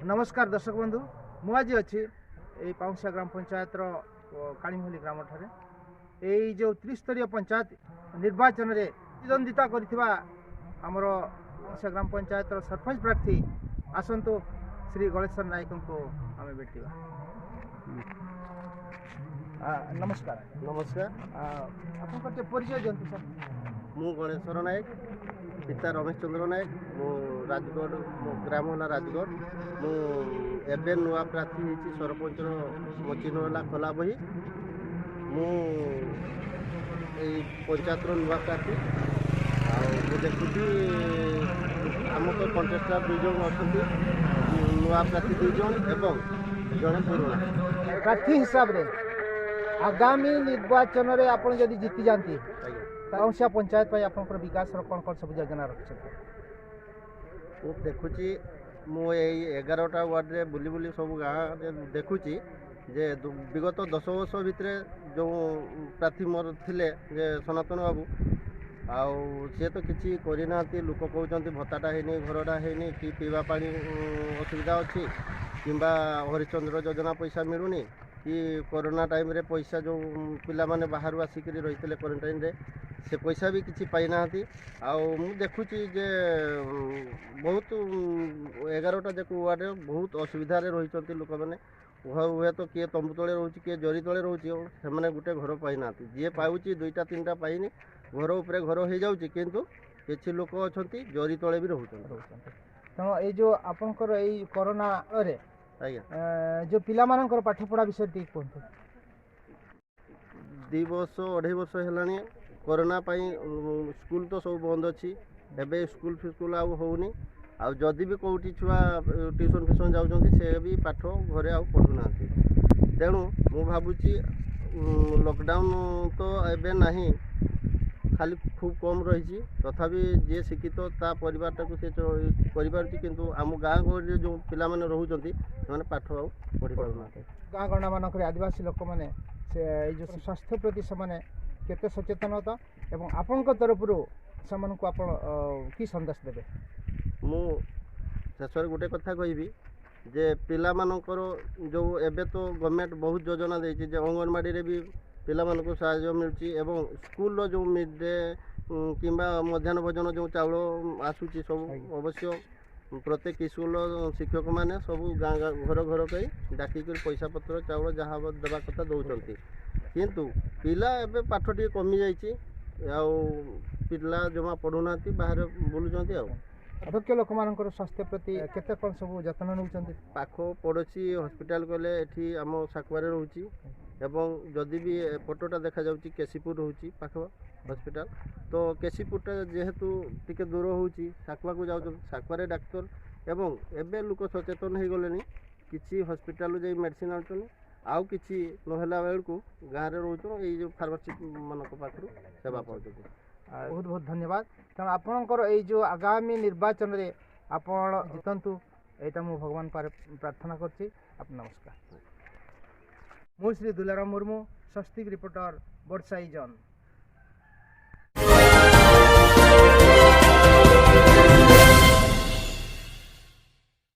ନମସ୍କାର ଦର୍ଶକ ବନ୍ଧୁ, ମୁଁ ଆଜି ଅଛି ଏଇ ପାଉଁଶିଆ ଗ୍ରାମ ପଞ୍ଚାୟତର କାଳିମହଲି ଗ୍ରାମଠାରେ। ଏଇ ଯେଉଁ ତ୍ରିସ୍ତରୀୟ ପଞ୍ଚାୟତ ନିର୍ବାଚନରେ ପ୍ରତିଦ୍ୱନ୍ଦିତା କରିଥିବା ଆମର ପାଉଁଶିଆ ଗ୍ରାମ ପଞ୍ଚାୟତର ସରପଞ୍ଚ ପ୍ରାର୍ଥୀ, ଆସନ୍ତୁ ଶ୍ରୀ ଗଣେଶ୍ୱର ନାୟକଙ୍କୁ ଆମେ ଭେଟିବା। ନମସ୍କାର। ନମସ୍କାର। ଆପଣଙ୍କ ଟିକେ ପରିଚୟ ଦିଅନ୍ତୁ ସାର୍। ମୁଁ ଗଣେଶ୍ୱର ନାୟକ, ପିତା ରମେଶ ଚନ୍ଦ୍ର ନାୟକ। ମୁଁ ରାଜଗଡ଼, ମୋ ଗ୍ରାମ ହେଲା ରାଜଗଡ଼। ମୁଁ ଏବେ ନୂଆ ପ୍ରାର୍ଥୀ ହେଇଛି ସରପଞ୍ଚର। ମୋ ଚିହ୍ନ ହେଲା ଖୋଲା ବହି। ମୁଁ ଏଇ ପଞ୍ଚାୟତର ନୂଆ ପ୍ରାର୍ଥୀ। ଆଉ ମୁଁ ଦେଖୁଛି ଆମ ତ କଣ୍ଟେଷ୍ଟାଣ୍ଟ ଦୁଇ ଜଣ ଅଛନ୍ତି, ନୂଆ ପ୍ରାର୍ଥୀ ଦୁଇ ଜଣ ଏବଂ ଜଣେ ପୁରୁଣା। ପ୍ରାର୍ଥୀ ହିସାବରେ ଆଗାମୀ ନିର୍ବାଚନରେ ଆପଣ ଯଦି ଜିତି ଯାଆନ୍ତି, ପାଉଁଶିଆ ପଞ୍ଚାୟତ ପାଇଁ ଆପଣଙ୍କର ବିକାଶର କ'ଣ କ'ଣ ସବୁ ଯୋଜନା ରଖିଛନ୍ତି? ମୁଁ ଦେଖୁଛି, ମୁଁ ଏଇ 11ଟା ୱାର୍ଡ଼ରେ ବୁଲି ବୁଲି ସବୁ ଗାଁରେ ଦେଖୁଛି ଯେ ବିଗତ 10 ବର୍ଷ ଭିତରେ ଯେଉଁ ପ୍ରାର୍ଥୀ ମୋର ଥିଲେ ଯେ ସନାତନ ବାବୁ, ଆଉ ସିଏ ତ କିଛି କରିନାହାନ୍ତି। ଲୋକ କହୁଛନ୍ତି ଭତ୍ତାଟା ହେଇନି, ଘରଟା ହେଇନି, କି ପିଇବା ପାଣି ଅସୁବିଧା ଅଛି, କିମ୍ବା ହରିଶ୍ଚନ୍ଦ୍ର ଯୋଜନା ପଇସା ମିଳୁନି, କି କରୋନା ଟାଇମ୍ରେ ପଇସା ଯେଉଁ ପିଲାମାନେ ବାହାରୁ ଆସିକରି ରହିଥିଲେ କ୍ୱାରେଣ୍ଟାଇନ୍ରେ, ସେ ପଇସା ବି କିଛି ପାଇନାହାନ୍ତି। ଆଉ ମୁଁ ଦେଖୁଛି ଯେ ବହୁତ 11ଟା ଯାକ ୱାର୍ଡ଼ରେ ବହୁତ ଅସୁବିଧାରେ ରହିଛନ୍ତି ଲୋକମାନେ। ହୁଏତ କିଏ ତମ୍ବୁ ତଳେ ରହୁଛି, କିଏ ଜରି ତଳେ ରହୁଛି, ସେମାନେ ଗୋଟେ ଘର ପାଇନାହାନ୍ତି। ଯିଏ ପାଉଛି ଦୁଇଟା ତିନିଟା ପାଇନି, ଘର ଉପରେ ଘର ହେଇଯାଉଛି, କିନ୍ତୁ କିଛି ଲୋକ ଅଛନ୍ତି ଜରି ତଳେ ବି ରହୁଛନ୍ତି। ତେଣୁ ଏଇ ଯେଉଁ ଆପଣଙ୍କର ଏଇ କରୋନାରେ ଆଜ୍ଞା ଯେଉଁ ପିଲାମାନଙ୍କର ପାଠପଢ଼ା ବିଷୟରେ ଟିକେ କୁହନ୍ତୁ। 2 ବର୍ଷ ଅଢ଼େଇ ବର୍ଷ ହେଲାଣି କରୋନା ପାଇଁ ସ୍କୁଲ ତ ସବୁ ବନ୍ଦ ଅଛି। ଏବେ ସ୍କୁଲ ଫିସ୍କୁଲ ଆଉ ହେଉନି। ଆଉ ଯଦି ବି କେଉଁଠି ଛୁଆ ଟ୍ୟୁସନ୍ ଫ୍ୟୁସନ୍ ଯାଉଛନ୍ତି, ସେ ବି ପାଠ ଘରେ ଆଉ ପଢ଼ୁନାହାନ୍ତି। ତେଣୁ ମୁଁ ଭାବୁଛି ଲକଡାଉନ୍ ତ ଏବେ ନାହିଁ, ଖାଲି ଖୁବ୍ କମ୍ ରହିଛି। ତଥାପି ଯିଏ ଶିକ୍ଷିତ ତା ପରିବାରଟାକୁ ସେ କରିପାରୁଛି, କିନ୍ତୁ ଆମ ଗାଁ ଗହଳିରେ ଯେଉଁ ପିଲାମାନେ ରହୁଛନ୍ତି ସେମାନେ ପାଠ ଆଉ ପଢ଼ିପାରୁନାହାନ୍ତି। ଗାଁ ଗଣ୍ଡାମାନଙ୍କରେ ଆଦିବାସୀ ଲୋକମାନେ ସେ ଏଇ ଯେଉଁ ସ୍ୱାସ୍ଥ୍ୟ ପ୍ରତି ସେମାନେ କେତେ ସଚେତନତା ଏବଂ ଆପଣଙ୍କ ତରଫରୁ ସେମାନଙ୍କୁ ଆପଣ କି ସନ୍ଦେଶ ଦେବେ? ମୁଁ ଶେଷରେ ଗୋଟେ କଥା କହିବି ଯେ ପିଲାମାନଙ୍କର ଯେଉଁ ଏବେ ତ ଗଭର୍ଣ୍ଣମେଣ୍ଟ ବହୁତ ଯୋଜନା ଦେଇଛି ଯେ ଅଙ୍ଗନବାଡ଼ିରେ ବି ପିଲାମାନଙ୍କୁ ସାହାଯ୍ୟ ମିଳୁଛି ଏବଂ ସ୍କୁଲର ଯେଉଁ ମିଡ୍ ଡେ କିମ୍ବା ମଧ୍ୟାହ୍ନ ଭୋଜନ ଯେଉଁ ଚାଉଳ ଆସୁଛି ସବୁ, ଅବଶ୍ୟ ପ୍ରତ୍ୟେକ ସ୍କୁଲର ଶିକ୍ଷକମାନେ ସବୁ ଗାଁ ଗାଁ ଘର ଘର କରି ଡାକିକରି ପଇସା ପତ୍ର ଚାଉଳ ଯାହା ଦେବା କଥା ଦେଉଛନ୍ତି। କିନ୍ତୁ ପିଲା ଏବେ ପାଠ ଟିକେ କମିଯାଇଛି, ଆଉ ପିଲା ଜମା ପଢ଼ୁନାହାନ୍ତି, ବାହାରେ ବୁଲୁଛନ୍ତି। ଆଉ ଅଧ୍ୟକ୍ଷ ଲୋକମାନଙ୍କର ସ୍ୱାସ୍ଥ୍ୟ ପ୍ରତି କେତେ କ'ଣ ସବୁ ଯତ୍ନ ନେଉଛନ୍ତି? ପାଖ ପଡ଼ୋଶୀ ହସ୍ପିଟାଲ ଗଲେ ଏଠି ଆମ ସାକୁଆରେ ରହୁଛି ଏବଂ ଯଦି ବି ଏପଟଟା ଦେଖାଯାଉଛି କେଶୀପୁର ରହୁଛି ପାଖ ହସ୍ପିଟାଲ। ତ କେଶୀପୁରଟା ଯେହେତୁ ଟିକେ ଦୂର ହେଉଛି, ସାକୁଆକୁ ଯାଉଛନ୍ତି। ସାକୁଆରେ ଡାକ୍ତର ଏବଂ ଏବେ ଲୋକ ସଚେତନ ହେଇଗଲେଣି, କିଛି ହସ୍ପିଟାଲରୁ ଯାଇ ମେଡ଼ିସିନ ଆଣୁଛନ୍ତି, ଆଉ କିଛି ନହେଲା ବେଳକୁ ଗାଁରେ ରହୁଛୁ ଏଇ ଯେଉଁ ଫାର୍ମାସି ମାନଙ୍କ ପାଖରୁ ସେବା ପାଉଛନ୍ତି। ବହୁତ ବହୁତ ଧନ୍ୟବାଦ। ତେଣୁ ଆପଣଙ୍କର ଏଇ ଯେଉଁ ଆଗାମୀ ନିର୍ବାଚନରେ ଆପଣ ଜିତନ୍ତୁ, ଏଇଟା ମୁଁ ଭଗବାନ ପ୍ରାର୍ଥନା କରୁଛି। ଆପଣ ନମସ୍କାର। ମୁଁ ଶ୍ରୀ ଦୁଲାରାମ ମୁର୍ମୁ, ସ୍ୱସ୍ତିକ ରିପୋର୍ଟର, ବର୍ଷାଇ ଜନ୍।